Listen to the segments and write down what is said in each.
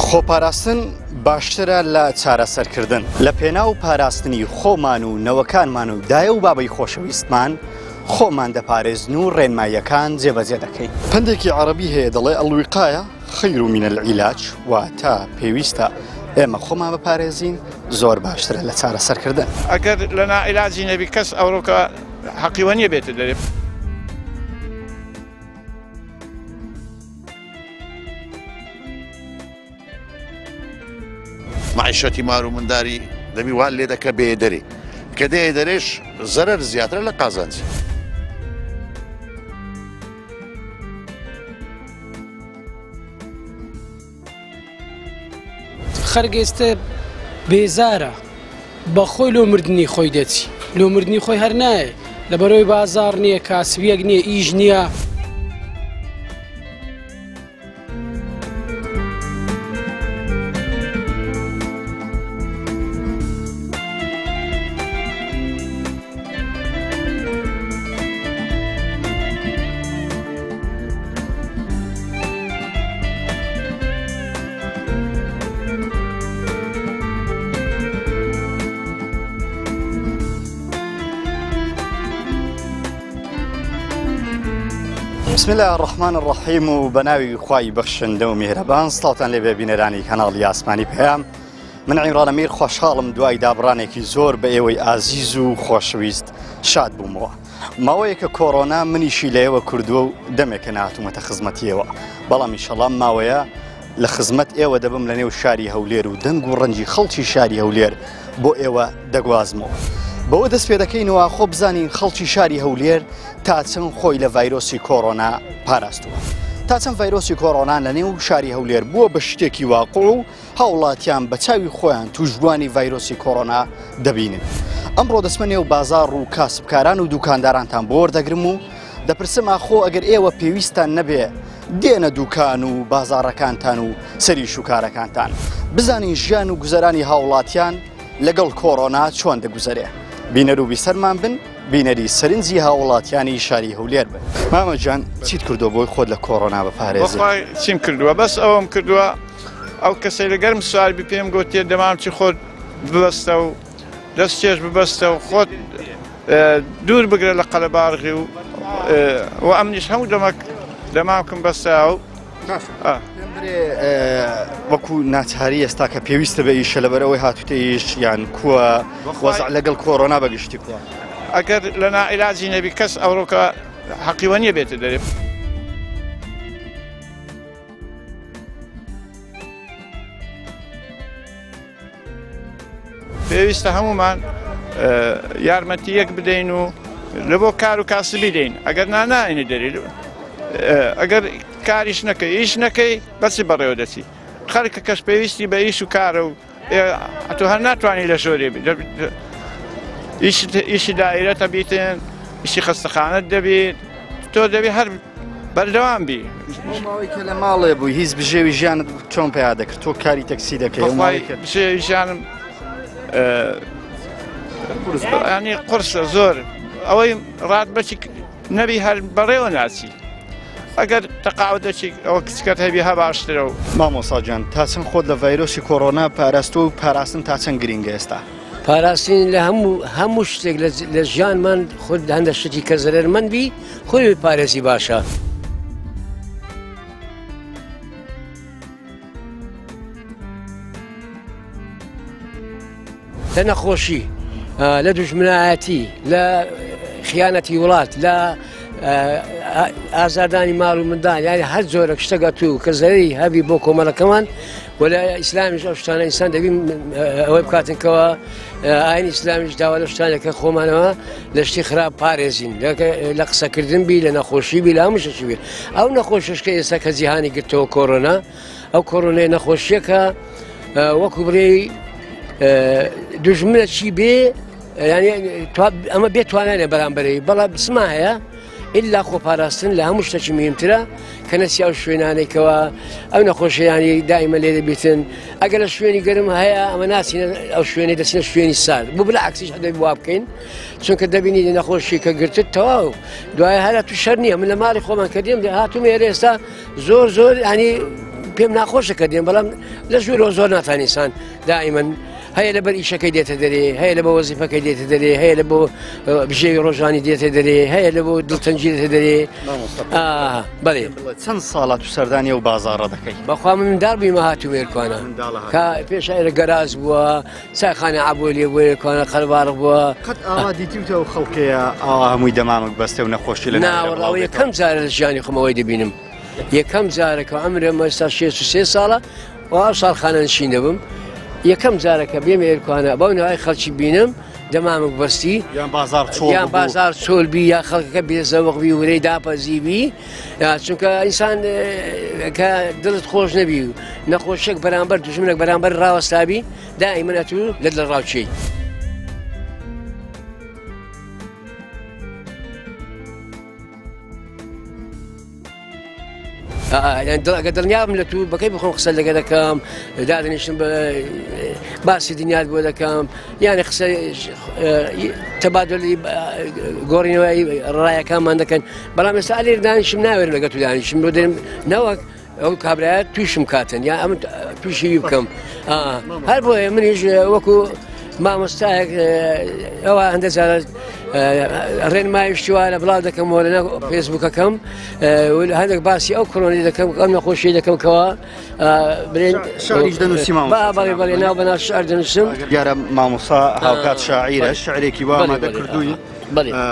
خۆپاراستن باشترە لە چارەسەرکردن. لە پێناو پاراستنی خۆمان و نەوەکانمان و دایە و بابەی خۆشەویستمان خۆمان دەپارێزن و ڕێنماییەکان جێبەجێ دەکەین. پەندێکی عەڕەبی هەیە دەڵێ، الوقایە خیر من العلاج، واتە پێویستە ئێمە خۆمان بپارێزین زۆر باشترە لە چارەسەرکردن. ئەگەر لە ناعیلاجی نەبی کەس ئەوڕۆکە حەقی وە نیە بێتە دەرێ. مەعیشەتی مار و منداری دەبی وا لێ دەکە بێ دەرێ کە دێ دەرێش زەرەر زیاترە لە قازانج. خەرک ئێستە بێزارە بەخۆی لۆ مردنی خۆی دەچی لۆ مردنی خۆی هەر نایە لەبەرەوەی بازار نییە کاسبیەک نییە ئیش نییە. بسم الله الرحمن الرحیم و بەناوی خوای بەخشندە و میهرەبان سڵاوتان لێبێ بینەرانی کەناڵی ئاسمانی پەیام من عیمران ئەمیر خۆشحاڵم دوای دابڕانێکی زۆر بە ئێوەی ئازیز و خۆشەویست شاد بوومەوە ماوەیەکە کۆرۆنا منیشی لە ئێوە کردووە و دەمێکە ناتومەتە خزمەتیەوە بەڵام ئیشەڵام ماوەیە لە خزمەت ئێوە دەبم لە نێو شاری هەولێر و دەنگ و ڕەنجی خەڵکی شاری هەولێر بۆ ئێوە دەگوازمەوە. بەوە دەست پێ دەکەینەوە خۆ بزانین خەڵکی شاری هەولێر تا چەند خۆی لە ڤایرۆسی کۆرۆنا پاراستووە. تا چەند ڤایرۆسی کۆرۆنا لە نێو شاری هەولێر بووە بە شتێکی واقع و هاوڵاتیان بە چاوی خۆیان تووشبووانی ڤایرۆسی کۆرۆنا دەبینن. ئەمڕۆ دەچمە نێو بازاڕ و کاسبکاران و دوکاندارانتان بۆ وەردەگرم و دەپرسم ئاخۆ ئەگەر ئێوە پێویستتان نەبێ دێنە دوکان و بازاڕەکانتان و سەری شوکارەکانتان بزانین ژیان و گوزەرانی هاوڵاتیان لەگەڵ کۆرۆنا چۆن دەگوزەرێ. بینەر و بیسەرمان بن. بینەری سەرنجی هاوڵاتیانی شاری هەولێر بن. مامە گیان چیت کردووە بۆی خۆت لە کۆڕۆنا بپارێزی؟ بەخوای چیم کردووە بەس ئەوەم کردووە ئەو کەسەی لە گەرم سوار بی پێم گۆتیە دەمامچی خۆت ببەستە و دەست چێش ببەستە و خۆت دوور بگرە لە قەلەبارغی و و ئەمنیش هەموو دەمەک دەمامکم بەستا و وەکو ناچاری ئێستا کە پێویستە بە ئیشە لەبەرەوەی هاتوتە ئیش یان کووە وەزع لەگەڵ کۆرۆنا بەگشتی کووە ئەگەر لە نائیلاجی نەبی کەس ئەوڕۆکە حەقیوە نییە بێتە دەرێ. پێویستە هەمومان یارمەتی یەک بدەین و لە بۆ کار و کاسبی دەین ئەگەر ناناینە دەری ئەگەر کاریش نەکەی ئیش نەکەی بەسی بەڕێوە دەچی خەرکە کەش پێویستی بە ئیش و کارە و ئەتۆ هەر ناتوانانی لە ژۆرێ ئیشی دایرەتە بیتن ئیشی خەستەخانەت دەبیت تۆ دەبی هەر بەردەوام بی. ئەو ماوەی کە لە ماڵێ بووی هیچ بژێوی ژیانت چۆن پیا دەکرد تۆ کاری تەکسی دەکەی ئەو ماوەی کە بژێوی ژیانم ینی قورسە زۆر ئەوەی ڕات بەچی نەبی هەر بەڕێوە ناچی ئەگەر تەقاوت دەچی ئەوە کچکەت هەبی هە باشترە و مامۆسا گیان تا چەند خۆت لە ڤایرۆسی کۆرۆنا پاراستووە و پاراستن تا چەند گرینگە ئێستا؟ پاراستن لە هەموو هەموو شتێک لە ژیانمان خود هەندە شتی کە زەرەرمەند بی خۆی بپارێزی باشە. لە نەخۆشی لە دوژمنایەتی لە خیانەتی وڵات لە ئازادانی ماڵ و مندان یاری هەر جۆرە شتەگە تو کە زەری هەبی بۆ کۆمەڵەکەمان و لە ئیسلامیش ئەو شتانە ئینسان دەبی ئەوەی بکاتن کەەوە ئاین ئیسلامیش داوا لە شتانێکە خۆمانەوە لە شتی خراپ پارێزین لە قسەکردن بی لە نەخۆشی بی لە هەموو شتێکی بی ئەو نەخۆشش کە ئێستا کە جیهانی گرتەوە کۆرۆنا ئەو کۆرۆنای نەخۆشیەکە وەکو بڕێ دژمنە چی بێ ینی ئەمە بێتوانانە بەرامبەرەی بەڵام بسما هەیە ئللا خۆپاراستن لە هەموو شتێکی مهمترە کە نەچی ئەو شوێنانەی کەوا ئەو نەخۆشیانی دائیمە لێ دەبێتن ئەگەر لە شوێنی گەرم هەیە ئەمە ناچینە ئەو شوێنەی دەچینە شوێنی سارد بۆ بلا عکسیش دەبی وا بکەین چونکە دەبینی نەخۆشی کە گرتت تەواو دوای هەرا تو شەر نییە من لە ماڵی خۆمان کە دێم هاتووم ئێرە ئێستا زۆر زۆر ینی پێم ناخۆشە کە دێن بەڵام لە ژوورەوە زۆر ناتوانێ ئینسان دائیمەن هەیە لەبەر ئیشەکەی دێتە دەرێ هەیە لە بۆ وەزیفەکەی دێتە دەرێ هەیە لە بۆ بژێوی ڕۆژانی دێتە دەرێ هەیە لە بۆ دڵتەنگی دێتە دەرێ بەڵێ چەند ساڵە تو سەردانی ئەو بازاڕە دەکەی؟ بەخوا من منداڵ بوویمە هاتوومە ئێرکوانە کە پێش ئێرە گەراج بووە چایخانە عەبۆلیە بووە ئێرکوانە قەرباڵغ بووە. قەت ئاوا دیتیوتە ئەو خەڵکەیە ئاوا هەمووی دەمامک بەستێ و نەخۆشی لە نا وەڵا ئەوە یەکەم جارە لە ژیانی خۆم ئەوەی دەبینم یەکەم جارە کە عەمرم ئێستا 63 ساڵە و ئەو ساڵ خانەنشین دەبم یەکەم جارە کە بێمە ئێرکوانە بەو ناوی خەڵکی بینم دەمامک بەستی یان بازار چۆڵ یان بازار چۆل بی یا خەڵکەکە بێزەوەق بی ورەی داپەزیبی چونکە ئینسان کە دڵت خۆش نەبی و نەخۆشێک بەرامبەر دوژمنێک بەرامبەر ڕاوەستابی دائیمەن ئەتوو لە دڵەڕاوکێی. ئەگە دڵنیابم لە تو بەکەی بخۆم قسە لەگە دەکەم دادنیشم باسی دنیات بۆ دەکەم یعنی قسە تەبادلی گۆڕینەوەی ڕایەکانمان دەکەن بەڵام ئێستا ئەلێر دانیشم ناوێرم لەگە تو دانیشم بۆ دەرم نەوەک ئەو کابرایە تووشم کاتن یا ئەم تووشی بکەم هەر بۆیە منیش وەکو مامۆستایەک ئەوە هەندە جارە ڕێنمایی شتیوانە بڵاو دەکەمەوە لەناو فێسبوکەکەم هەندێک باسی ئەو کۆرۆنی دەکەم ئەم نەخۆشی دەکەم کەەوە شعریش دەنووسی مامۆستا بەڵێ بەڵێ ناو بەناو شعر دەنووسم دیارە مامۆستا هاوکات شاعیرە شعرێکی وا ئامادە کردووی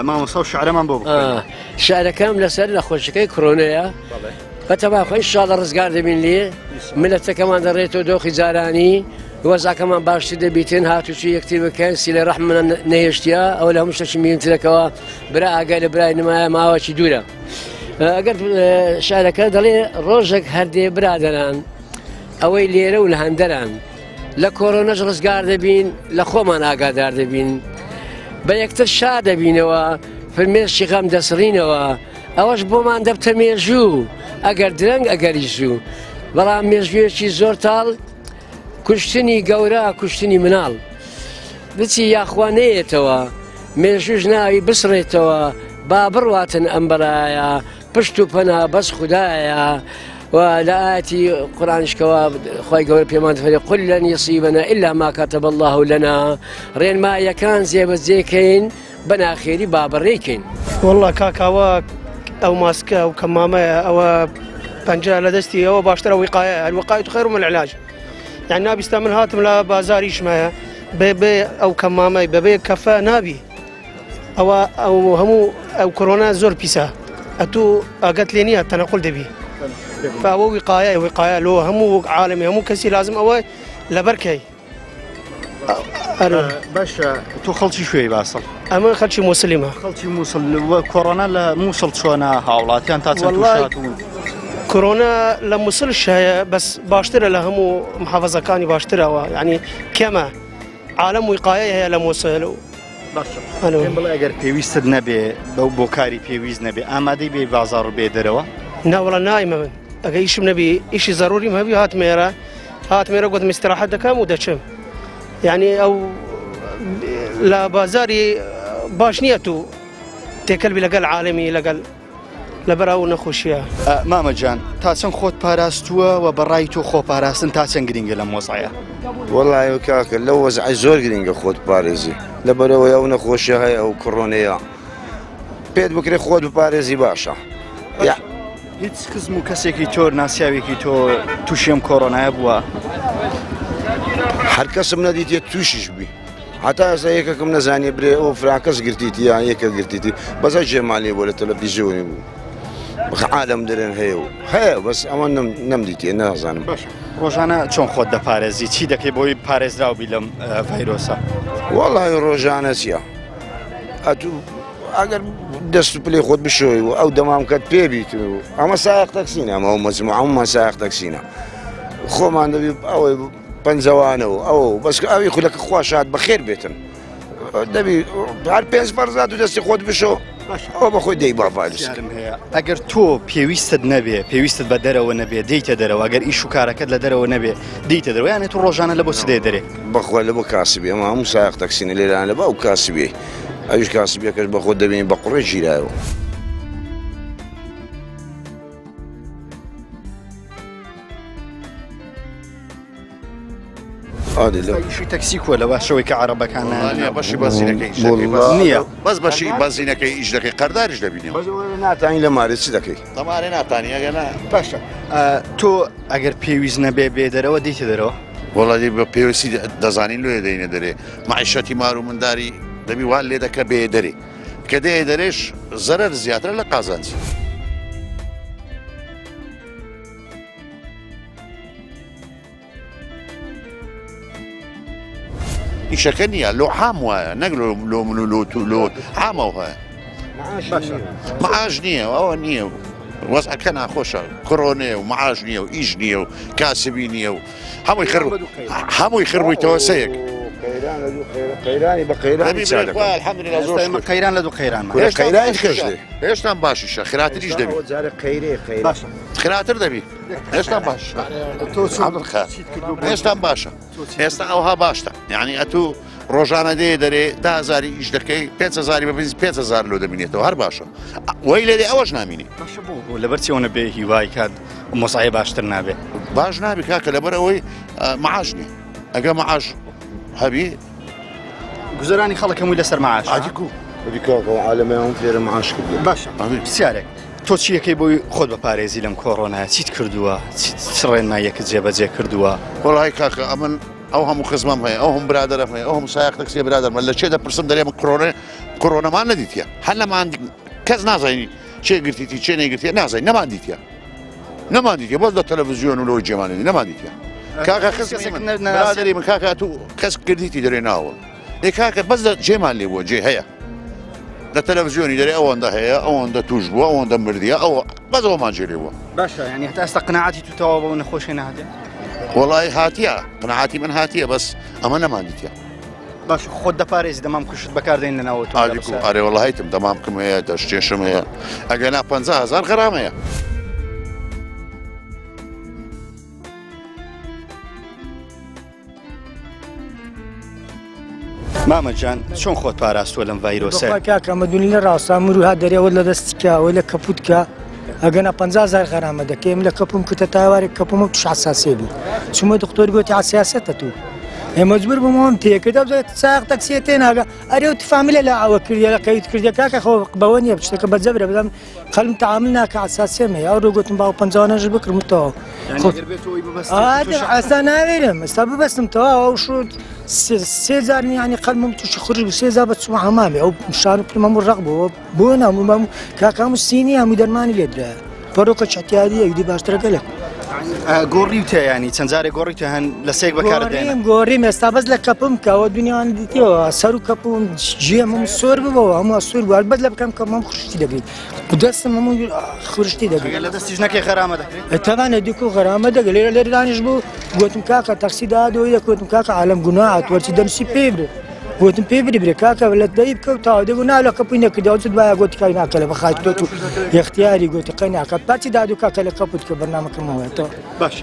مامۆستا و شعرەمان بۆ بخوێنە شعرەکەم لەسەر نەخۆشیەکەی کۆرۆنەیە بەتەما خۆ ئینشاڵڵە ڕزگار دەبین لێ ملەتەکەمان دەڕێتەوە دۆخی جارانی وەزعەکەمان باشتر دەبیتن هاتوچی یەکتر بکەن سیلە ڕەحممان نەهێشتە ئەوە لە هەموو شتێکی مهمترەکەوە برا ئاگای لە برای نمایە ماوەکی دوورە ئەگەر شارەکە دەڵێ ڕۆژێک هەردێ برادەران ئەوەی لێرە و لە هەندەران لە کۆرۆنەش ڕزگار دەبین لە خۆمان ئاگادار دەبین بە یەکتر شا دەبینەوە فرمێشی غەم دەسڕینەوە ئەوەش بۆمان دەبتە مێژوو ئەگەر درەنگ ئەگەریش زوو بەڵام مێژوویەکی زۆر تاڵ کوشتنی گەورە کوشتنی مناڵ بچی یاخوا نەیەتەوە مێژوش ناوی بسڕێتەوە با بڕواتن ئەم بەڵایە پشت و پەنا بەس خودایە و لە ئاەتی قورآانیشکەوە خی گەورە پێمان دەفەرێ قل لن يصيبنا إلا ما كتب الله لنا ڕێنمایەکان جێبەجێکەین بە ناخێری با بەڕێی کەین. وەڵا کاکە ئەوە ئەو ماسکە ئەو کەمامەیە ئەوە پەنجە لە دەستی ئەوە باشترە وقایە الوقایة خير من العلاج یان نابیستە من هاتم لە بازاریشم هەیە بێ بێ ئەو کەمامەی بەبێ کەفە نابی ئەوە ئەو هەموو ئەو کۆرۆنا زۆر پیسە ئەتوو ئاگەت لێ نییە تەنەقل دەبی فەوە وقایە وقایە لۆ هەموو عالمی هەموو کەسی لازم ئەوە لەبەرکەی باشە تۆ خەڵکی شوێی باسڵ ئەمە خەڵکی مووسلیمە خەڵکی مووسڵ کۆرۆنا لە مووسڵ چۆنە هاوڵاتیان تا چەند هاتوون کۆرۆنا لە مووسڵ هەیە بەس باشترە لە هەموو محافظەکانی باشترەوە یعنی کەمە عالم وقایە هەیە لە مووسڵ و باشە بڵێ ئەگەر پێویستت نەبێ بەو بۆ کاری پێویست نەبێ ئامادەی بێ بازاڕ و بێ دەرەوە ناوەڵە نایمە من ئەگە ئیشم نەبی ئیشی زەروریم هەبی هاتمێرە هاتمێرە گوتم ئیستراحەت دەکەم و دەچم یعنی ئەو لە بازاری باش نییە تو تێکەل بی لەگەل عالمی لەگەل لەبەر ئەو نەخۆشیە. مامە جان تا چەند خۆت پاراستووە و بەڕای تۆ خۆپاراستن تا چەند گرینگە لەم وەزعەیە؟ وەڵای کاکە لەو وەزعەی زۆر گرینگە خۆت پارێزی لەبەرەوەی ئەو نەخۆشیە هەیە ئەو کڕۆنەیە پێت بکرێ خۆت بپارێزی باشە یا هیچ خزم و کەسێکی تۆر ناسیاوێکی تۆ تووشی ئەم کۆرۆنایە بووە؟ هەر کەسم نەدیتێت تووشیش بی هەتا ئێستا یەکەکم نەزانیە برێ ئەو فراکەس گرتیتی یان یەکە گرتیتی بەس جێمان لێ بۆ لە تەلەڤیزیۆنی بوو عالم درێن هەیە و هەیە بەس ئەوە نەمدیتێ نازانم باش ڕۆژانە چۆن خۆت دەپارێزی چی دەکەی بۆی پارێزراو بی لەم ڤایرۆسە؟ وەڵی ڕۆژانە چییە ئەتوو ئەگەر دەست و پلی خۆت بشۆی و ئەو دەمامکەت پێ بیت و ئەمە سایەق تەکسینە ئەمە ئەو مەجموعە هەموومان سایەق تەکسینە خۆمان دەبی ئەوەی پەنجەوانە و ئەو بەس ئەوی خولەکە خوا شاد بەخێر بێتن دەبی هەر پێنج فەرزات و دەستی خۆت بشۆ ئەوە بەخۆی دەی با ڤایرۆس هەیە ئەگەر تۆ پێویستت نەبێ پێویستت بە دەرەوە نەبێ دێیتە دەرەوە ئەگەر ئیش و کارەکەت لە دەرەوە نەبێ دێیتە دەرەوە یانێ تۆ ڕۆژانە لە بۆ چ دێ دەرێ بەخوا لە بۆ کاسبی ئەمە هەموو سایەق تەکسینە لێران لە با و کاسبی ئەویش کاسبیەکەش بە خۆت دەبینی بە قوڕێ گیرایەوە. ئادی لە ئیشی تەکسی کووە لە باشەوەی کە عەرەبەکان نیە بەشی بەنزینەکەی ئیش دەکەی بەس نییە بەس بەشی بەنزینەکەی ئیش دەکەی قەرداریش دەبینەوە بەس ناتانی لە مارێ چی دەکەی تەمارێ ناتانی ئەگەر نا باشە تۆ ئەگەر پێویست نەبێ بێ دەرەوە دێیتە دەرەوە؟ وەڵا دێ بە پێویستی دەزانین لۆیە دێینە دەرێ مەعیشەتی مار و منداری دەبی وا لێ دەکە بێ دەرێ کە دێ دەرێش زەرەر زیاترە لە قازانج. ئیشەکە نییە لۆ عام وایە نەک لۆ لۆ من و لۆ تو لۆ عامەوە هەیە معاش نییە ئەوە نییە وەزعەکە ناخۆشە کۆرۆنەیە و معاش نییە و ئیش نییە و کاسبی نییە و هەمووی خر هەمووی خربوویتەوە سەیەک قەیرانی بە قەیرانی قەیران لە دوو قەیران قەیرانی خێش هێشتان باشیشە خراپتریش دەبی خراپتر دەبی هێشتا باشە هێشتا باشە ئێستا ئەوها باشتە یعنی ئەتوو ڕۆژانە دێ دەرێ دهزاری ئیش دەکەی 5هزاری بە 5هزار لۆ دەبینێتەوە هەر باشە وی لێرێ ئەوەش نامینی لەبەر چیەوەە بێ هیوای کات مۆسای باشتر نابێ باش نابی کاکە لەبەر ئەوەی معاش نیە ئەگە معاش هەبی گوزەرانی خەڵک هەمووی لەسەر معاش ئادیکو عالەمەیان فێرە معاش کردی باشە پرسیارێک تۆ چیەکەی بۆی خۆت بپارێزی لەم کۆرۆنایە چیت کردووە چ ڕێنماییەکت جێبەجێ کردووە؟ وەڵی کاکە ئەمن ئەو هەموو خزمەم هەیە ئەو هەم برادەرم هەیە ئەو هەم سایەق تەکسیە برادەرمە لە چێ دەپرسم دەرێ من کۆرۆنە کۆرۆنەمان نەدیتیە هەر نەمان کەس نازانی چێ گرتیتی چێ نەیگرتیە نازانی نەمان دیتیە نەمان دیتیە بەس لە تەلەڤزیۆن و لەوەی جێمان نەمان دیتیە کاکە خزمی من برادەری من کاکە تو کەس کردیتی دەرێ ناوە ئێ کاکە بەس لە جێمان لێ بووە جێ هەیە لە تەلەڤزیۆنی دەرێ ئەوەندە هەیە ئەوەندە توش بووە ئەوەندە مردیە ئەوە بەس ئەومان جێ لێ بووە. باشە یعنی هەتا ئێستا قەناعەتی تو تەواو بەو نەخۆشیە نەهاتیە؟ وەڵای هاتیە قەناعەتی من هاتیە بەس ئەمە نەمان دیتیە. باش خۆت دەپارێزی دەمام کوشت بەکاردێن لە ناوە ئالیکو ئەرێ وەڵا هەیتم دەمامکم هەیە دەستکێشم هەیە ئەگەنا 50000 غەرامەیە. مامە جان چۆن خۆت پاراستووە لەم ڤایرۆسە؟ بەخوا کاکە ئەمە دونیا ڕاستە مرو هات دەرێ ئەوە لە دەستی کا ئەوە لە کەپوت کا ئەگەنا 50000 غەرامە دەکەی ئەم لە کەپوم کردە تاوارێک کەپوم و توش حساسیە بوو چوومە دکتۆر گوتی حساسیەتە تو ئێ مەجبور بووم ئەوم تێکرد ئەو ساق تەکسیە تێ ناگە ئەرێ و تفامیلە لە ئەوە کردیە لە قەید کردیە کاکە خۆ بەوە نییە شتەکە بە جەبرە بەڵام قەلم تەعامل ناکە حساسیەم هەیە ئەو گوتم باو پەنجانەش بکرم تەواو ئێستا ناوێرم ئێستا ببەستم تەواو ئەو شوت سێ جار یعنی قەلمم تووشی خورج بوو سێ جار بە چوومە حەمامێ ئەو شان و پلم هەموو ڕەق بوو بۆ ناموو کاکام و سینی هەموو دەرمانی لێ درایە پەرۆکە چەتیاری ئەوی باشترە گەلێک. گۆڕیوتە ینی چەند جارێک گۆڕیتە هەن لە سێک بەکاردێنم گۆڕیم ئێستا بەس لە کەپم کەەوە دنیاان دیتەوە سەر و کەپم ژێمم سۆر ببەوە هەموو سوور بوو بەس لە بکەم کەمم خوشتی دەگریت دەستم هەموو خورشتی دەگرێت لە دەستیش نەکەی غەرامە دەکرێت تەوانە دیکو غەرامە دەگەل لێرە لێرە دانیش بوو گوتم کاکە تەکسی دادەوە یە گوتم کاکە عالم گوناه وەرچی دەنووسی پێ برێ گوتم پێ بری برێ کاکە لە دەی بکە و تاوا دەگو نا لە کەپوی نەکردی ئەو چت وایە گوتی کاری ناکە لە بەخای تۆ تو اختیاری گوتی قەی ناکە پارچی دادو کاکە لە کەپوت کە بەرنامەکەم هەیە تۆ باش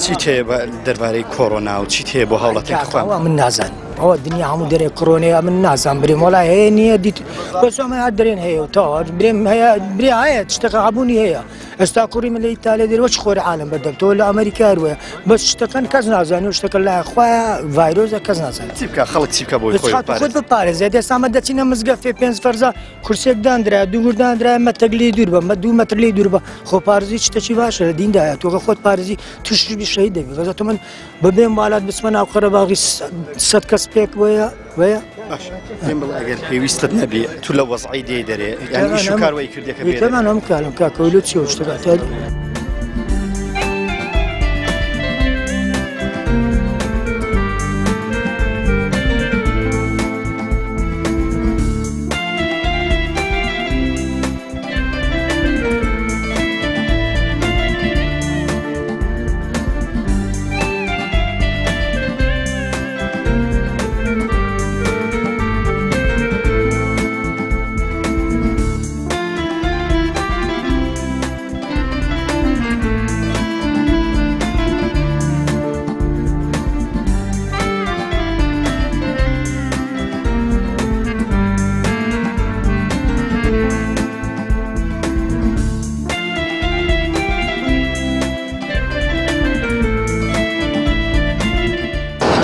چیت هەیە دەربارەی کۆرۆنا و چیت هەیە بۆ هاوڵاتیان کاکە ئەوە من نازانم ئەوە دنیا هەموو دەرێ کۆرۆنەیە من نازانم برێم وەڵا هەیە نییە دیت بەس ئەمە هەر دەرێن هەیە و تەواو برێم هەیە برێ هەیە شتەکە هەبوونی هەیە ئێستا کوڕی من لە ئیتالیا دەرێ وەچ خۆر عالم بەردەم تۆ لە ئەمریکا هەر وایە بەس شتەکان کەس نازانێ و شتەکە لای خوایە ڤایرۆزە کەس نازانێت چی بکە خەڵک چی بکە بۆی خۆی خۆت بپارێزێت ئێستا مە دەچینە مزگەفتێ پێنج فەرزە کورسێک داندرا دوور داندرا مەتەک لێ دوور بە مە دوو مەتر لێ دوور بە خۆپارێزی شتێکی باشە لە دیندایە تۆگە خۆت پارێزی توش بی شەهید دەبی بەس تۆ من بەبێم والات بچمە ناو قەرەباغی سەد کەس پێک وەیە وەیە باشە پێم بڵێ ئەگەر پێویستت نەبی تو لە وەزعی دێی دەرێ یان ئیش و کار وەی کردێکە بێ تەمان هەم کارم کاکە لۆ چی شتەکە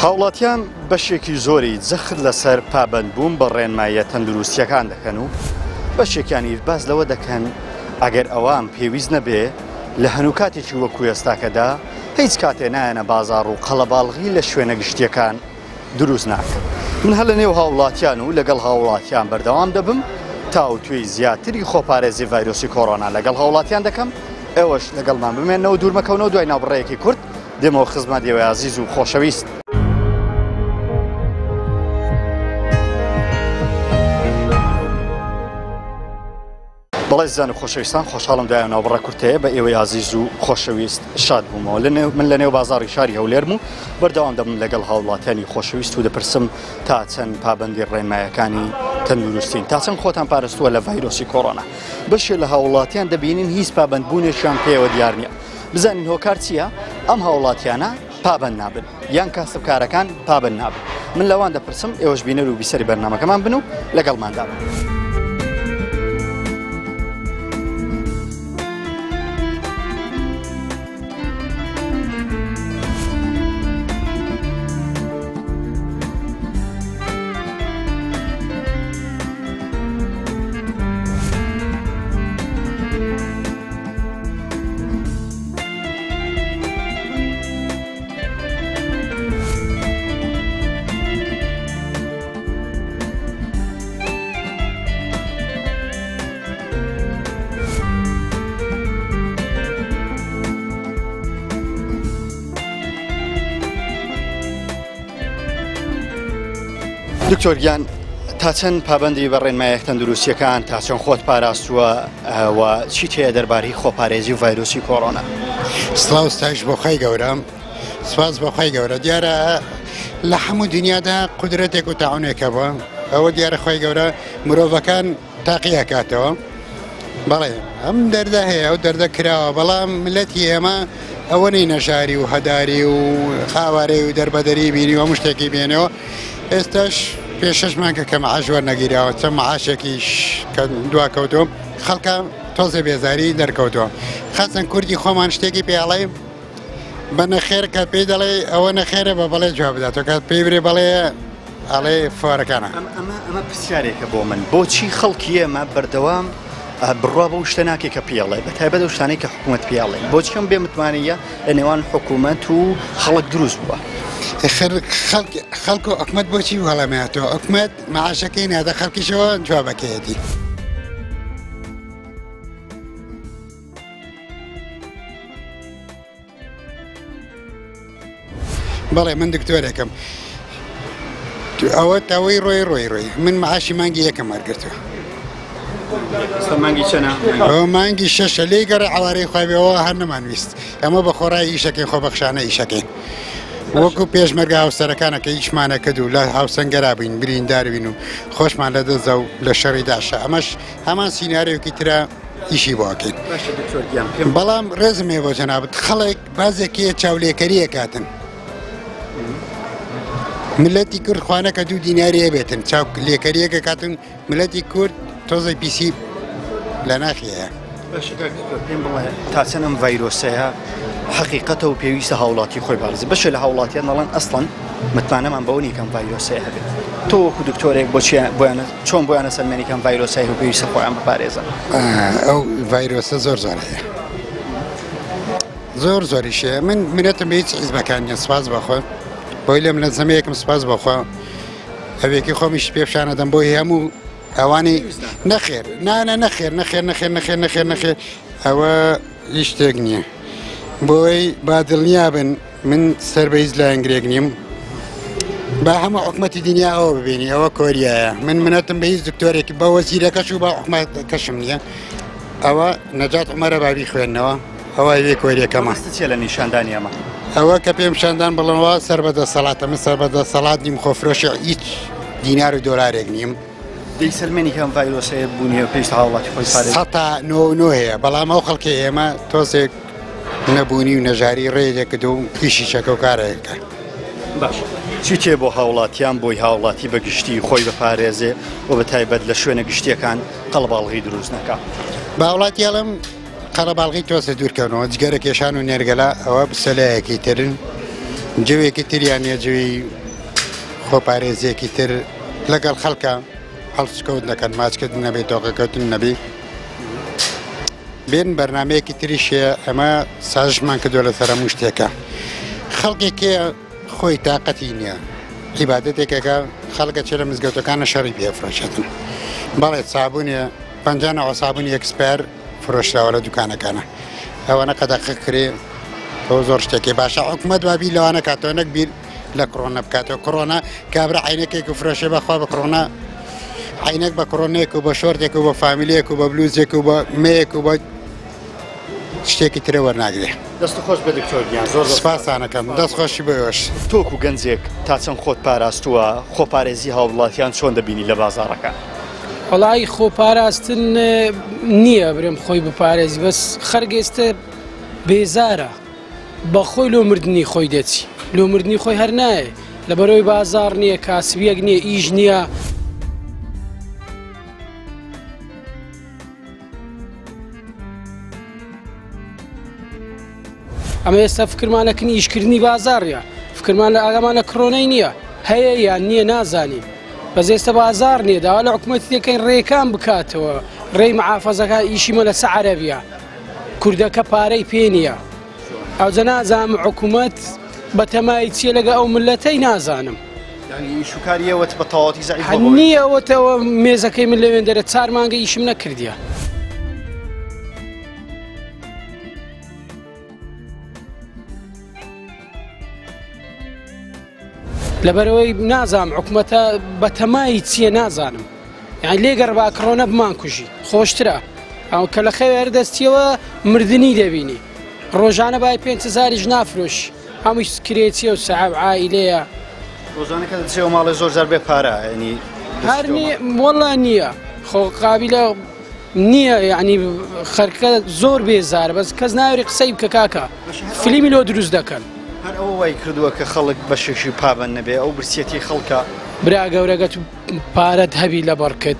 هاوڵاتیان بەشێکی زۆری جەخت لەسەر پابەندبوون بە ڕێنماییە تەندروستییەکان دەکەن و بەشێکیانیش باس لەوە دەکەن ئەگەر ئەوان پێویست نەبێ لە هەنوکاتێکی وەکو ئێستاکەدا هیچ کاتێ نایەنە بازاڕ و قەڵەباڵغی لە شوێنە گشتییەکان دروست ناکەن. من هەر لە نێو هاوڵاتیان و لەگەڵ هاوڵاتیان بەردەوام دەبم تاوتوێی زیاتری خۆپارێزی ڤایرۆسی کۆرۆنا لەگەڵ هاوڵاتیان دەکەم، ئێوەش لەگەڵمان بمێنەوە دوور مەکەونەوە دوای ناوبڕەیەکی کورت دێمەوە خزمەت ئێوەی ئازیز و خۆشەویست. بەڵێ زیزان و خۆشەویستان خۆشحاڵم دوای ئەو ناوبڕە کورتەیە بە ئێوەی ئازیز و خۆشەویست شاد بوومەوە لە نێو من لە نێو بازاڕی شاری هەولێرم و بەردەوام دەبم لەگەڵ هاوڵاتیانی خۆشەویست و دەپرسم تا چەند پابەندی ڕێنمایەکانی تەندروستین تا چەند خۆتان پارستووە لە ڤایرۆسی کۆرۆنا بەشێ لە هاوڵاتیان دەبینین هیچ پابەندبوونێکیان پێوە دیار نییە بزانین هۆکار چییە ئەم هاوڵاتیانە پابەند نابن یان کاسبکارەکان پابەند نابن من لەوان دەپرسم ئێوەش بینەر و بیسەری بەرنامەکەمان بن و لەگەڵماندا بن. دکتۆر گیان تا چەند پابندی بە ڕێنمایە تەندروستیەکان تا چەند خۆت پاراستووە و چیت هەیە دەربارەی خۆپارێزی و ڤایرۆسی کۆرۆنا؟ سڵاو ستایش بۆ خوای گەورە سپاس بۆ خوای گەورە دیارە لە هەموو دنیادا قودرەتێک و تاعونێک هەبووە ئەوە دیارە خوای گەورە مرۆڤەکان تاقی ئەکاتەوە بەڵێ ئەم دەردە هەیە ئەو دەردە کراوە بەڵام ملەتی ئێمە ئەوە نەی نەژاری و هەداری و خاوارەی و دەربەدەری بینی و هەموو شتێکی بێنەوە ئێستاش پێش شەش مانگە کە معاش وەرنەگیراوە چەند معاشێکیش کە دواکەوتووە خەڵکە تۆزێ بێزاری دەرکەوتووە خاستن کوردی خۆمان شتێکی پێڵێ بە نەخێر کە پێی دەڵێ ئەوە نەخێرە بە بەڵێ جواب بداتەوە کە پێی برێ بەڵێ ئەڵێ فارەکانە ئەمە پرسیارێکە بۆ من بۆچی خەڵکی ئێمە بەردەوام بڕوا بەو شتە ناکەی کە پێڵێ بە تایبەت ئەو شتانەی کە حکوومەت پێڵێ بۆچی ئەم بێ متمانەیە لە نێوان حکوومەت و خەڵک دروست بووە؟ خەڵک و حکومەت بۆچی وەڵامەتەوە حکومەت معاشەکەی نادە خەڵکیشەوە جوابەکەیەتی. بەڵێ من دکتۆرێکم ئەوە تاوەی ڕۆی ڕۆی ڕۆی من معاشی مانگی یەکەم وەرگرتووە مانگی چەنە؟ ئەوە مانگی شەشە لێی گەڕێ عوارەی خوای بێ ئەوە هەر نەمانویست ئەمە بە خۆڕایی ئیشەکەین خۆبەخشانە ئیشەکەین وەکو پێشمەرگە هاوسەرەکانە کە ئیشمانە کرد و لە هاوسەنگەرا بووین بریندار بین و خۆشمان لە دەستدا و لە شەڕی داعشە ئەمەش هەمان سیناریۆکی ترە ئیشی بۆ ئەکەین باشە دکتۆر گیان پێم بەڵام ڕێزم هەیە بۆ جەنابت خەڵک بازێک هەیە چاولێکەری ئەکاتن ملەتی کورد خوانە کە دوو دیناری هەبێتن چاو لێکەریەک ئەکاتن ملەتی کورد تۆزێک پیسی لە ناخی هەیە باشە کاک دکتۆر پێم بڵێ تا چەند ئەم ڤایرۆسەیە حەقیقەتە و پێویستە هاوڵاتی خۆی بارزی بەشێ لە هاوڵاتیان دەڵێن ئەسڵەن متمانەمان بەوە نییە کە ئەم ڤایرۆسەیە هەبێت تۆ وەکو دکتۆرێک بۆچی بۆیانە چۆن بۆیانە سەلمێنی کە ئەم ڤایرۆسە هەیە و پێویستە خۆیان بپارێزن؟ ئەو ڤایرۆسە زۆر زۆر هەیە زۆر زۆریش هەیە من منەتم بە هیچ حیزبەکان نیە سپاس بەخۆ بۆی لێم لە زەمەیەکم سپاس بەخوا ئەوێکی خۆمیش پێ پیشانەدەم بۆی هەموو ئەوانەی نەخێر نانە نەخێر نەخێر نەخێر نەخێر نەخێر نەخێر ئەوە هیچ شتێک نییە بۆی با دڵنیا بن من سەر بە هیچ لایەنگرێک نیم با هەموو حکومەتی دنیا ئەوە ببینی ئەوە کۆریایە من منەتم بە هیچ دکتۆرێکی بە وەزیرەکەش و بە حکومەتەکەشم نییە ئەوە نەجات عومەرە بابی خوێندنەوە ئەوە وێ کۆریەکەمە چیە لە نیشاندانی ئەمە ئەوە کە پێم شاندان بڵێنەوە سەر بە دەسەڵاتە من سەر بە دەسەڵات نیم خۆفرۆشی هیچ دینار و دۆلارێک نیم دەیسەلمێنی کە ئەم ڤایرۆسەیە بوونی هەیە و پێویستە هاوڵاتی خۆی پارێزێت. سەتا نۆ و نۆ هەیە بەڵام ئەو خەڵکەی ئێمە تۆزێک نەبوونی و نەژاری ڕێی لێکردووە و ئیشی چەکە و کارێکە. باش چی تێ بۆ هاوڵاتیان بۆی هاوڵاتی بە گشتی خۆی بپارێزێ و بە تایبەت لە شوێنە گشتیەکان قەڵەباڵغی دروست نەکا؟ بە هاوڵاتی ئەڵێم قەرەباڵغی تۆزێ دوورکەونەوە جگەرە کێشان و نێرگەلە ئەوە بسەلایەکی ترن. جەوێکی تریان نیە جەوی خۆپارێزیەکی تر لەگەڵ خەڵکە هەڵسکەوت نەکەن ماچکردن نەبێ تۆقەکەوتن نەبی بێن بەرنمەیەکی تریش هەیە ئەمە سازشمان کردووە لەسەر هەموو شتێکە خەڵکێک هەیە خۆی تاقەتی نییە عیبادەتێکەکە خەڵکە چێ لە مزگەوتەکانە شەڕی پێ فرۆشێتن بەڵێ سابوونێ پەنجانەوە سابوونی expire فرۆشراوە لە دوکانەکانە ئەوانە قەدەخە کرێ ئەوە زۆر شتێکی باشە حکومەت با بیر لەوانە کاتەوە نەک بیر لە کڕۆنە بکاتەوە کڕۆنە کابرا عینەکێک و فرۆشێ بەخوا بە کڕۆنە عینەک بە کڕۆنێک و بە شۆرتێک و بە فامیلێک و بە بلوزێک و بە مەیەک و بە شتێکی ترە وەرناگرێ. دەست خۆش بێ دکتۆر گیان زۆر زۆر سپاسانەکەم دەست خۆشی بۆ ئێوەش. تۆ وەکو گەنجێک تا چەند خۆت پاراستووە خۆپارێزی هاووڵاتیان چۆن دەبینی لە بازاڕەکان؟ وەڵایی خۆپاراستن نییە برێم خۆی بپارێزی بەس خەرگ ئێستە بێزارە بەخۆی لۆ مردنی خۆی دەچی لۆ مردنی خۆی هەر نایە لەبەرەوەی بازاڕ نییە کاسبیەک نییە ئیش نییە. ئەمە ئێستا فکرمان لە کن ئیشکردنی بازاڕە فکرمان لە ئاگامان لە کڕۆنەی نییە هەیە یان نییە نازانین بەس ئێستا بازاڕ نییە داوا لە حکوومەتی دەکەین ڕێکان بکاتەوە ڕێی معافەزەکان ئیشی مە لەسە عەرەبیە کوردەکە پارەی پێ نییە ئەوجە نازانم حکوومەت بەتەمای چییە لەگە ئەو ملەتەی نازانم. یانی ئیش و کاری ئێوەت بە تەواوەتی زەعیف بووە بەوەی؟ نییە ئەوەتەوە مێزەکەی من لەوێن دەرە چار مانگە ئیشم نەکردیە. لەبەرئەوەی نازانم حکومەتە بەتەمای چییە نازانم یان لێگەڕ با کڕۆنە بمانکوژی خۆشترە ئەو کە لە خەوێ هەر دەستیەوە مردنی دەبینی ڕۆژانە بای پێ هزاریش نافرۆشی هەمووی کرێچیە و سەعب عائیلەیە ڕۆژانە کە دەچێەوە ماڵێ زۆر جار بێ پارە ینی هەر وەڵا نییە خۆ قابلە نییە یعنی خەرکە زۆر بێزارە بەس کەس ناوری قسەی بکە کاکە فلیمی لۆ دروست دەکەن. هەر ئەوە وای کردووە کە خەڵک بەشێکی پابەند نەبێ ئەو برسیەتی خەڵکە. برا گەورەگە تو پارەت هەبی لە بەڕکت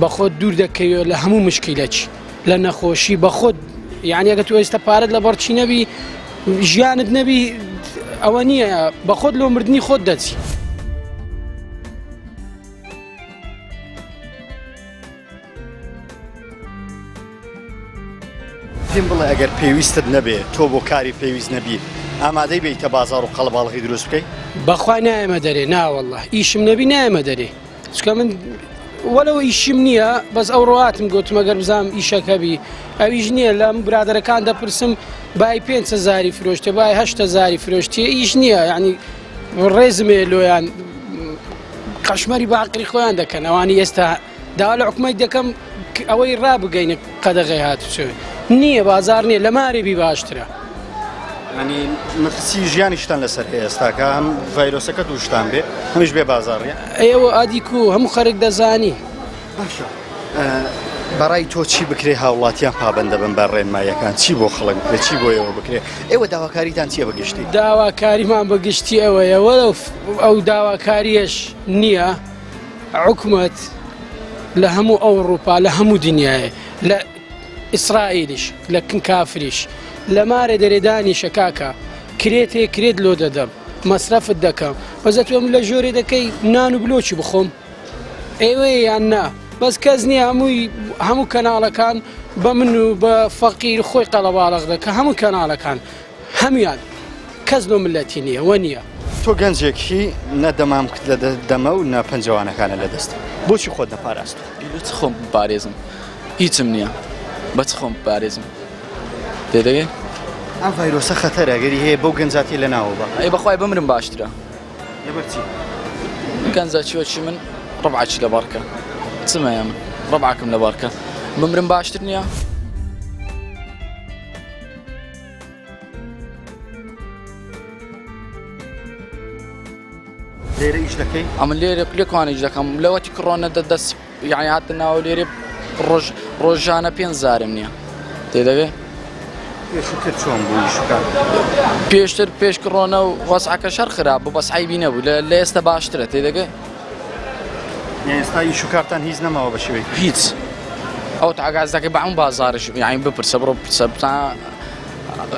بەخۆت دوور دەکەویەوە لە هەموو مشکیلەکی لە نەخۆشی بەخۆت یعنی ئەگە تو ئێستا پارەت لە بەڕچی نەبی ژیانت نەبی ئەوە نییە بەخۆت لۆ مردنی خۆت دەچی. پێم بڵێ ئەگەر پێویستت نەبێ تۆ بۆ کاری پێویست نەبی ئامادەی بیتە بازار و قەڵەباڵغی دروست بکەی؟ بەخوا نایەمە دەرێ ناوەله ئیشم نەبی نایەمە دەرێ چکە من وەلەوە ئیشیم نییە بەس ئەو ڕاتم گوتم ئەگەر بزانم ئیشەکە بی ئەویش نییە لەم برادەرەکان دەپرسم بای پێ هزاری فرۆشتێ بای هزاری فرۆشتێ ئیش نییە یعنی ڕێزمێ لۆیان قەشمەری باقری خۆیان دەکەن ئەوانی ئێستا داوا لە حکومەت دەکەم ئەوەی ڕابگەینە قەدەغەی هاتوچۆ نییە بازار نییە لە مارێبی باشترە. ینی مەترسی ژیانیشتان لەسەر هەیە ئێستاکە هەم ڤایرۆسەکە تووشتان بێ هەمیش بێ بازاڕیە ئێوە ئادیکو هەموو خەرک دەزانی باشە بەڕای تۆ چی بکرێ هاوڵاتیان پابەندە بن بە ڕێنماییەکان چی بۆ خەڵک بکرێت چی بۆ ئێوە بکرێ ئێوە داواکاریتان چییە بەگشتی داواکاریمان بەگشتی ئەوەیە وەلو ئەو داواکاریەش نییە حکومەت لە هەموو ئەوڕوپا لە هەموو دنیاە لە ئیسرائیلیش لە کن کافریش لە مارێ دەرێدانیشە کاکە کرێتێ کرێت لۆ دەدەم مەسرەفت دەکەم بەس ئەتوێم لە ژۆرێ دەکەی نان و بلۆکی بخۆم ئێوەیە یان نا بەس کەس نییە هەمووی هەموو کەناڵەکان بە من و بە فەقیر خۆی قەڵەباڵغ دەکە هەموو کەناڵەکان هەموان کەس لۆ ملەتی نییە وە نییە. تۆ گەنجێکی نە دەمامکت لە دەمە و نە پەنجەوانەکانە لە دەست بۆچی خۆت نەپاراستوە؟ لە چ خۆم بپارێزم هیچم نییە بە چ خۆم بپارێزم تێدەگەی؟ ئەم ڤایرۆسە خەتەرە گەری هەیە بەو گەنجاتی لە ناوە بە. ئەی بەخوای بمرم باشترە. لەبەر چی؟ گەنجە چیوە چی من ڕبعەکی لە بەڕکە چمەیە من ڕبعەکم لە بەڕکە بمرم باشتر نییە؟ لێرە ئیش دەکەی؟ ئەمن لێرە لەکوان ئیش دەکەم لەوەتی کڕۆنە دە دەست یعنی هاتە ناوە لێرێ ڕۆژ ڕۆژانە پێ زارم نییە تێدەگەی؟ پێشتر چۆن بوو ئیشەکان؟ پێشتر پێش کڕۆنە و وەزعەکە شەر خراپ بوو بەس عەیبی نەبوو لە ئێستا باشترە تێدەگەی؟ ئێستا ئیش و کارتان هیچ نەماوە بە شێوەیەکی هیچ ئەو تاگازەکەی بە هەموو بازارش یعنی بپرسە بڕۆ بپرسە بزانە.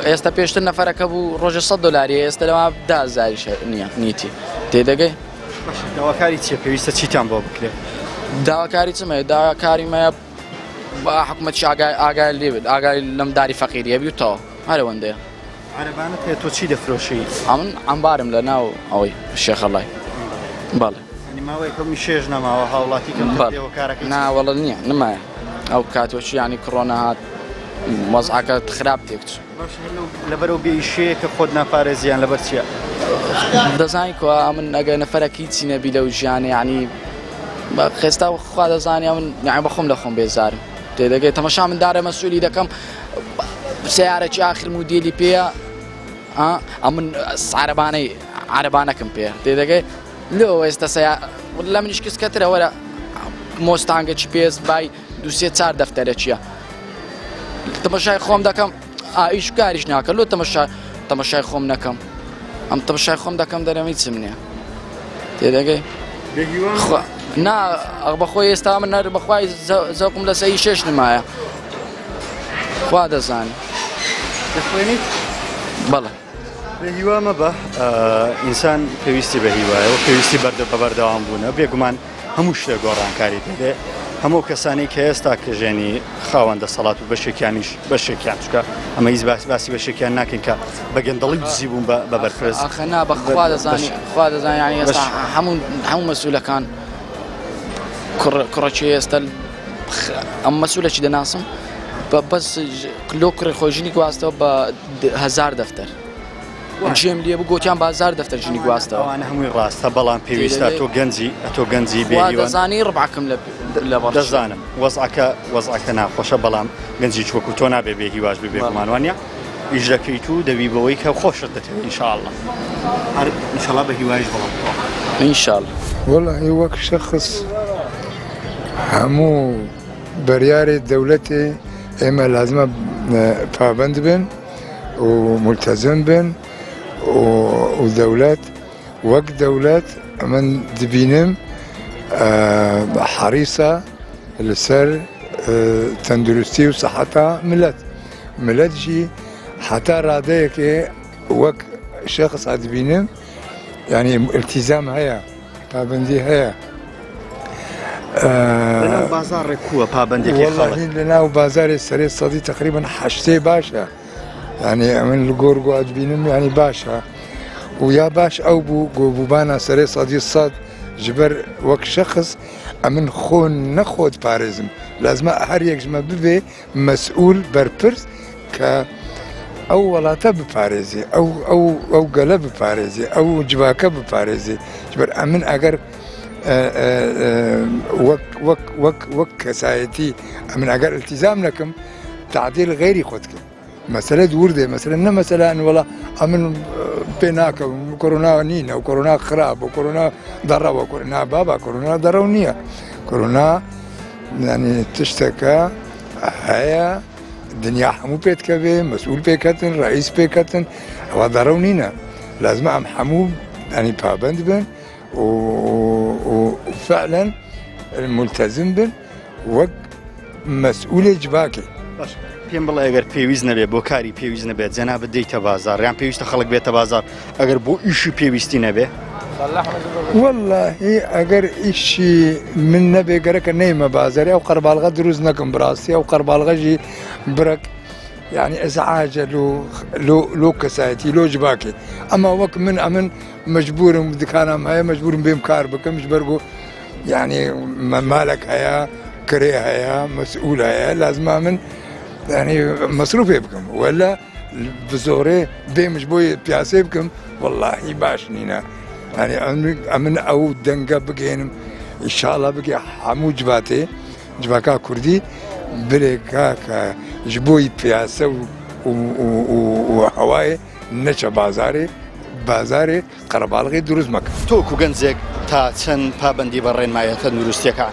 ئێستا پێشتر نەفەرەکە بوو ڕۆژە 100 دلاری ئێستا لەوە 10000 نییە نیتی تێدەگەی داواکاری چیە پێویستە چیتان بۆ بکرێت؟ داواکاری چمە داواکاری مە با حکومەت ئاگای ئاگای لێ بێت ئاگای لەم داری فەقیریە بیتەوە هەرەوەندەیە. عەرەبانت هەیە تۆ چی دەفرۆشی؟ ئەمن عەمبارم لە ناو ئەوەی شێخەڵای بەڵێ. یانی ماوەیەکە میشێش نەماوە هاوڵاتی کەم کارەکەی نا وەڵە نییە نمایە ئەو کاتۆچی ینی کڕۆنا هات وەزعەکە خراپ تێکچوو. لەبەرەو بێ ئیشەیە کە خۆت ناپارێزیان لەبەر چییە؟ دەزانی کوا من ئەگەر نەفەرەک هیچی نەبی لەو ژیانە یعنی خێستا خوا دەزانانی من یعنی بەخۆم لە خۆم بێزارم تێدەگەی تەمەشا من دارە مەسئولی دەکەم سیارەکی ئاخر مودێلی پێیە ئەمن عربانەی عربانەکەم پێ تێدەگەی لۆ ئێستا سیا لە منیش کسکەترە وەرە مۆستانگەکی پێست بای دوسێ چار دەفتەرە چییە تەمەشای خۆم دەکەم ئایش کاریش ناکە لۆ تەمەشا تەمەشای خۆم نەکەم ئەم تەمەشای خۆم دەکەم دەرەم هیچم نییە تێدەگەی نا بەخۆی ئێستا من نەر بەخوای زەوقم لە سەی شێش نمایە خوا دەزانێ دەخوێنیت؟ بەڵێ بێ هیوا مەبە ئینسان پێویستی بە هیوایە و پێویستی بەردە بە بەردەوام بوونە بێگومان هەموو شتێک گۆڕانکاری پێدێ هەموو کەسانی کە ئێستا کەژێنی خاوەن دەسەڵات و بەشێکیانیش بەشێکیان چکە ئەمە هیچ باس باسی بەشێکیان ناکەین کە بە گەندەڵی دزی بوون بە بەرپرس ئاخە نا بەخوا دەزانی خوا دەزانی یعنی ئێستا هەموو هەموو مەسئولەکان کوڕەکی ئێستا ئەم مەسئولەکی دەناسم بەس لۆ کوڕی خۆی ژنی گواستەوە بە هزار دەفتەر جێم لێ بوو گۆتیان بازار دەفتەر ژنی گواستەوە. ئەوانە هەمووی ڕاستە بەڵام پێویستە تۆ گەنجی ئەتۆ گەنجی بێ خوا دەزانی ڕبعەکم لە لە بەڕ دەزانم وەزعەکە وەزعەکە ناخۆشە بەڵام گەنجی وەکو تۆ نابێ بێ هیواش بێ بێگومان وانە ئیش دەکەیت و دەبی بەوەی کە خۆشت دەتەوێت ئینشاءاللە هەر ئینشاءاللە بە هیوایش بەڵام ئینشاءاللە. وەڵاهی وەک شەخس هەموو بەریارێ دەولەتێ ئێمە لازمە پابەند بن و ملتەزم بن و دەولەت وەک دەولەت من دبینم حەریسە لەسەر تەندروستی و سەحەتا ملت ملت ژی حتا ڕادەیەکێ وەک شەخص ئەدبینم یعنی التزام هەیە پابەندی هەیە. لەناو بازاڕێک کووە پابەندێکی خەڵک؟ وەڵاهی لەناو بازارێ سەرێ سەدی تقریبا 80 باشە یعنی ئەمن لە گۆر گۆ ئەدبینم یعنی باشە و یا باش ئەو بوو گۆبووبانە سەرێ سەدی سەد ژبەر وەک شەخص ئەمن خۆ نەخۆت پارێزم لازمە هەر یەکژمە ببێ مەسئول بەرپرس کە ئەو وڵاتە بپارێزێ ئەو ئەو ئەو گەلە بپارێزێ ئەو جڤاکە بپارێزێ جبەر ئەمن ئەگەر وەک وەک وەک وەک کەسایەتی ئەمن ئەگەر التزام نەکەم تعدیل غیری خۆت کرد مەسەلە وردێ مەسەلە نە مەسەلە ئەن وەڵا ئەمن پێ ناکەم کۆرۆنا نینە و کۆرۆنا خراپ و کۆرۆنا دەڕەوە کۆرۆنا بابا کۆرۆنا دەڕەو نییە کۆرۆنا یعنی تشتەکە هەیە دنیا هەموو پێتکەوێ مەسئول پێکەتن ڕئیس پێکەتن ئەوە دەڕەو نینە لازمە ئەم هەموو ینی پابند بن وفعلا ملتزم بن وەک مەسئولێ جڤاکێ. باش پێم بڵێ ئەگەر پێویست نەبێت بۆ کاری پێویست نەبێت جەنابت دێیتە بازاڕ یان پێویستە خەڵک بێتە بازاڕ ئەگەر بۆ ئیشی پێویستی نەبێ؟ وەڵاهی ئەگەر ئیشی من نەبێ گەرەکە نەیمە بازاری ئەو قەرباڵغە دروست نەکەم بڕاستی ئەو قەرباڵغەژی برەک یعنی ئەزعاجە لۆ لۆ لۆ کەسایەتی لۆ جڤاکێ ئەما وەک من ئەمن مەجبورم دکانم هەیە مەجبورم بێم کار بکەم ژبەرگۆ یعنی مالک هەیە کرێ هەیە مەسئول هەیە لازمە من یعنی مەسروفێ بکەم وەلا بزۆرێ بێمش بۆی پیاسێ بکەم واللهی باش نینە یعنی ئەمن ئەو دەنگە بگەێنم ئیشاڵە بگێ هەموو جباتێ جڤاکا کوردی برێ کاکە ji بۆی پیاسە و و هەوایێ نەچە بازارێ بازارێ قەرەباڵغی دروست مەکە. تۆ وەکو گەنجێک تا چەند پابەندی بە ڕێنماییە تەندروستییەکان؟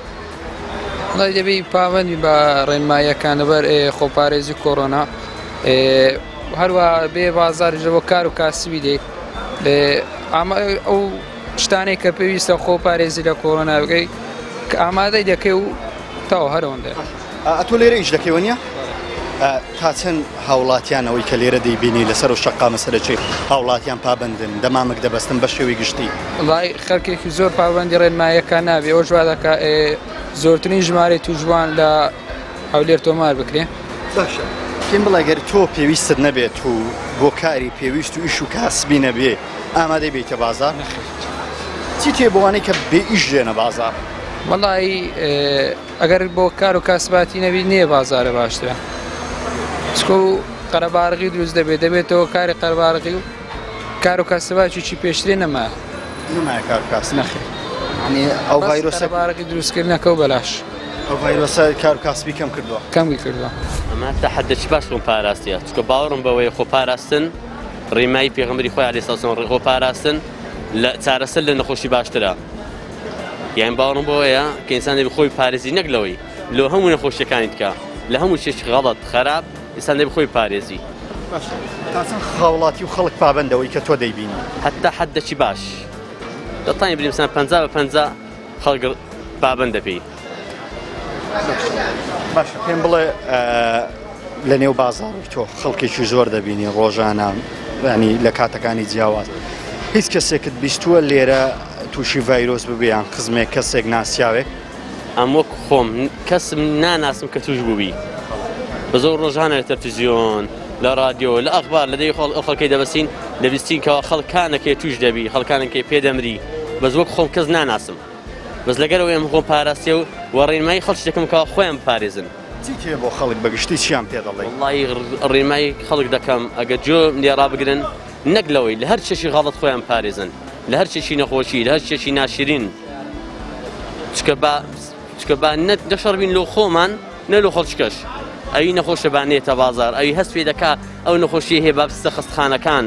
وەڵای دەبی پابەند بی بە ڕێنماییەکان لەبەر خۆپارێزی کۆرۆنا هەروە بێ بازاریش لە بۆ کار و کاسبی دێ ئەو شتانەی کە پێویستە خۆپارێزی لە کۆرۆنا بکەی کە ئامادەی دەکەی و تاو هەرەوەندە. ئەتۆ لێرە ئیش دەکەی وەنیە؟ تا چەند هاوڵاتیان ئەوەی کە لێرە دەیبینی لەسەر و شەقامە سەرەکی هاوڵاتیان پابەندن دەمامک دەبەستن بە شێوەی گشتی؟ وەڵای خەڵکێکی زۆر پابەندی ڕێنماییەکان نابێ ئەوەش وا دەکا زۆرترین ژمارەی تووشبووان لە هەولێر تۆمار بکرێ. باشە پێم بڵێ گەر تۆ پێویستت نەبێت و بۆ کاری پێویست و ئیش و کاسبی نەبێ ئامادەی بێیتە بازاڕ؟ نەخێر. چی تێ بۆ ئەوانەی کە بێ ئیش دێنە بازاڕ؟ وەڵایی ئەگەر بۆ کار و کاسباتی نەبی نییە بازارە باشترە چکۆ و قەرەباڵغی دروست دەبێت دەبێتەوە کاری قەربارغی و کار و کاسباتی پێشترێ نەما نەمایە کار و کاسب نەخێر یعنی ئەو ڤایرۆسە قەرەباڵغی دروستکردنەکە و بەلاش ئەو ڤایرۆسە کار و کاسبی کەم کردووە کەمی کردووە. ئەمە تا حەدێکی باش خۆم پاراستیە چونکە باوەڕم بەوەیە خۆ پاراستن ڕێنمایی پێغەمبەری خۆی عەلەیهی سڵاو وسلام خۆ پاراستن لە چارەسەر لە نەخۆشی باشترە یان باوەڕم بەوەیە کە ئینسان دەبێت خۆی پارێزی نەک لەوەی لۆ هەموو نەخۆشیەکانی تکا لە هەموو شتێکی غەڵەت خراپ ئینسان دەبێت خۆی پارێزی. باشە تا چەند هاوڵاتی و خەڵک پابەندەوەی کە تۆ دەیبینی؟ هەتا حەدەکی باش دەتوانین بڵێین مثلا 50 بە 50 خەڵک پابەندە پێی. باشە پێم بڵێ لە نێو بازاڕی تۆ خەڵکێکی زۆر دەبینی ڕۆژانە ینی لە کاتەکانی جیاواز هیچ کەسێکت بیستووە لێرە تووشی ڤایرۆس ببێ یان خزمێک کەسێک ناسیاوێک؟ ئەم وەک خۆم کەسم ناناسم کە توش بووبی بە زۆر ڕۆژانە لە تەلەفزیۆن لە ڕادیۆ لە ئەخبار لە دەی خۆڵ ئەو خەڵکەی دەبەسین دەبیستین کەوا خەڵکانەکەی توش دەبی خەڵکانەکەی پێ دەمری بەس وەک خۆم کەس ناناسم بەس لەگەرەوەی ئەم خۆم پاراستیە و وە ڕێنمایی خەڵکی دەکەم کەوا خۆیان بپارێزن. چیت هەیە بۆ خەڵک بە گشتی چیان پێ دەڵێی؟ وەڵایی ڕێنمایی خەڵک دەکەم ئەگەر گوێ لێ ڕابگرن نەک لەوەی لە هەر چێکی غەڵەت خۆیان پارێزن لە هەر چێکی نەخۆشی لە هەر چێکی ناشرین چکە با چکە با نە نەشەڕ بین لۆ خۆمان نە لۆ خەڵکەش ئەوی نەخۆشە با نێتە بازار ئەوی هەست پێ دەکا ئەو نەخۆشی هەیە با بچتە خەستخانەکان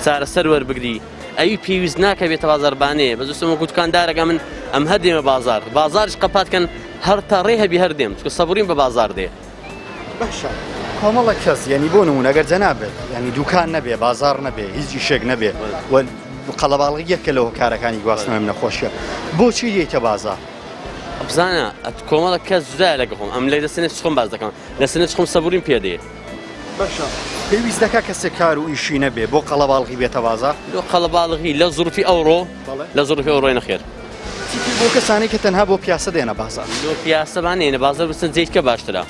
چارەسەر وەربگری ئەوی پێویست ناکە بێتە بازار بانێ بە زوستم وەکو دوکاندارەکە من ئەم هەر دێمە بازار بازاریش قەپات کەن هەر تا ڕێ هەبی هەر دێم چکە سەبریم بە بازار دێ. باشە کۆمەڵە کەس یعنی بۆ نمونە گەر جەنابت یعنی دوکان نەبێ بازار نەبێ هیچ ئیشێک نەبێ و قەڵەباڵغی یەکە لە هۆکارەکانی گواستنەوەی نەخۆشیە بۆچی دێیتە بازار؟ بزانە کۆمەڵە کەس جودایە لەگە خۆم ئەم لە دەسنێ خۆم باس دەکەم لە سنە خۆم سەبوریم پێ دێ. باشە پێویست دەکا کەسێک کار و ئیشی نەبێ بۆ قەڵەباڵغی بێتە بازار؟ لۆ قەڵەباڵغی لە زروفی ئەوڕۆ لە زروفی ئەوڕۆی نەخێر. چیتر بۆ کەسانەی کە تەنها بۆ پیاسە دێنە بازاڕ. لۆ پیاسە با نێنە بازاڕ بچن جێی کە باشترە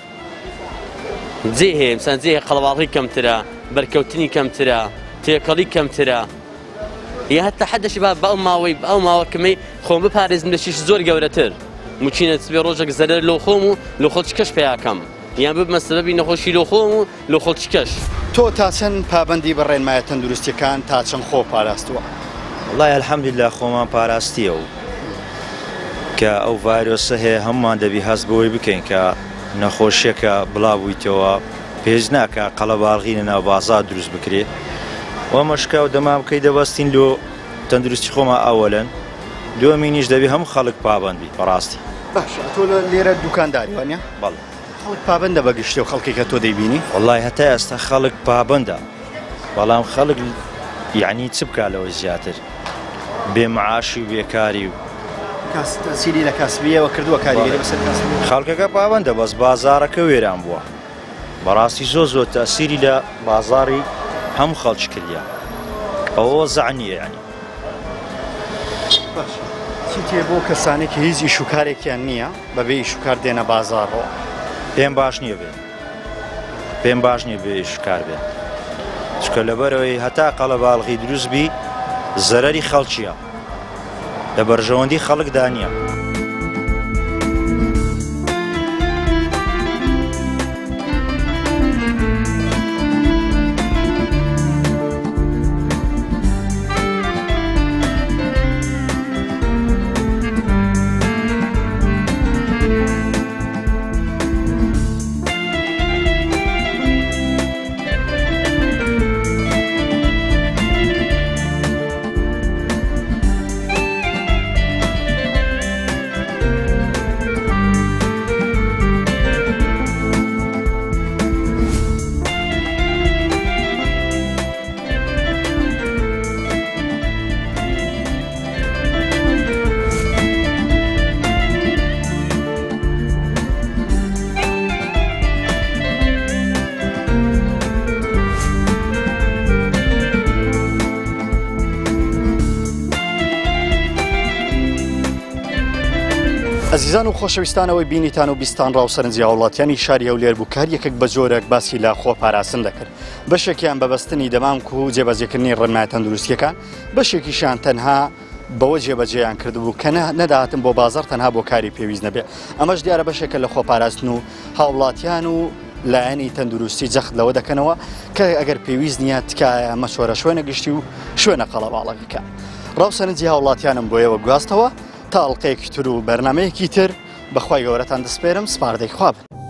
جێ هەیە مثلا جێ هەیە قەڵەباڵغی کەمترە بەرکەوتنی کەمترە تێکەڵی کەمترە یا هەتا حەدەشی با بە ئەو ماوەی بە ئەو ماوە کەمەی خۆم بپارێزم لە شیش زۆر گەورەتر مچینە سبێ ڕۆژێک زەرەر لۆ خۆم و لۆ خەڵکی کەش پیاکەم یان ببمە سەبەبی نەخۆشی لۆ خۆم و لۆ خەڵکی کەش. تۆ تا چەند پابەندی بە ڕێنمایە تەندروستیەکان تا چەند خۆ پاراستووە؟ وەڵای الحمدللە خۆمان پاراستیە و کە ئەو ڤایرۆسە هەیە هەموومان دەبی هەست بەوەی بکەین کە نەخۆشیەکە بڵاو بوویتەوە پێویست ناکا قەڵەباڵغی لە ناو بازاڕ دروست بکرێ و مەشکا و دەمامکەی دەبەستین لۆ تەندروستی خۆمان ئەوەلەن دووەمینیش دەبی هەموو خەڵک پابەند بی بەڕاستی. باشە تۆ لێرە دوکانداری وانە؟ بەڵێ. خەڵک پابەندە بە گشتی و خەڵکی کە تۆ دەیبینی؟ وەڵای هەتا ئێستا خەڵک پابەندە بەڵام خەڵک یعنی چ بکا لەوەی زیاتر بێ معاشی و بێکاری و تەسیری لە کاسبیەوە کردووە کاریگەری بەسەر کاسبی خەڵکەکە پابەندە بەس بازاڕەکە وێران بووە بەڕاستی زۆر زۆر تەسیری لە بازاڕی هەموو خەڵکی کردیە ئەوە وەزع نییە یعنی باشە چی تێ بۆ کەسانێک کە هیچ ئیش و کارێکیان نییە بەبێ ئیش و کار دێنە بازاڕەوە؟ پێم باش نییە بێ پێم باش نییە بێ ئیش و کار بێ چونکە لەبەرەوەی هەتا قەڵەباڵغی دروست بی زەرەری خەڵکیە لە بەرژەوەندی خەڵکدا نییە. ئەزیزان و خۆشەویستان ئەوەی بینیتان و بیستان ڕاو سەرنجی هاوڵاتیانی شاری هەولێر بوو کە هەر یەکێک بە جۆرێک باسی لە خۆپاراستن دەکرد بەشێکیان بە بەستنی دەمامک و جێبەجێکردنی ڕێنمایە تەندروستیەکان بەشێکیشیان تەنها بەوە جێبەجێیان کردبوو کە نەدەهاتن بۆ بازاڕ تەنها بۆ کاری پێویست نەبێ ئەمەش دیارە بەشێکە لە خۆپاراستن و هاوڵاتیان و لایەنی تەندروستی جەخت لەوە دەکەنەوە کە ئەگەر پێویست نییە تکایە مەچۆرە شوێنە گشتی و شوێنە قەڵەباڵەکە ڕاو سەرنجی هاوڵاتیانم بۆ ئێوە گواستەوە تا ئەڵلقەیەکی تر و بەرنمەیەکی تر بەخوای گەورەتان دەسپێرم سپاردەی خوا بن.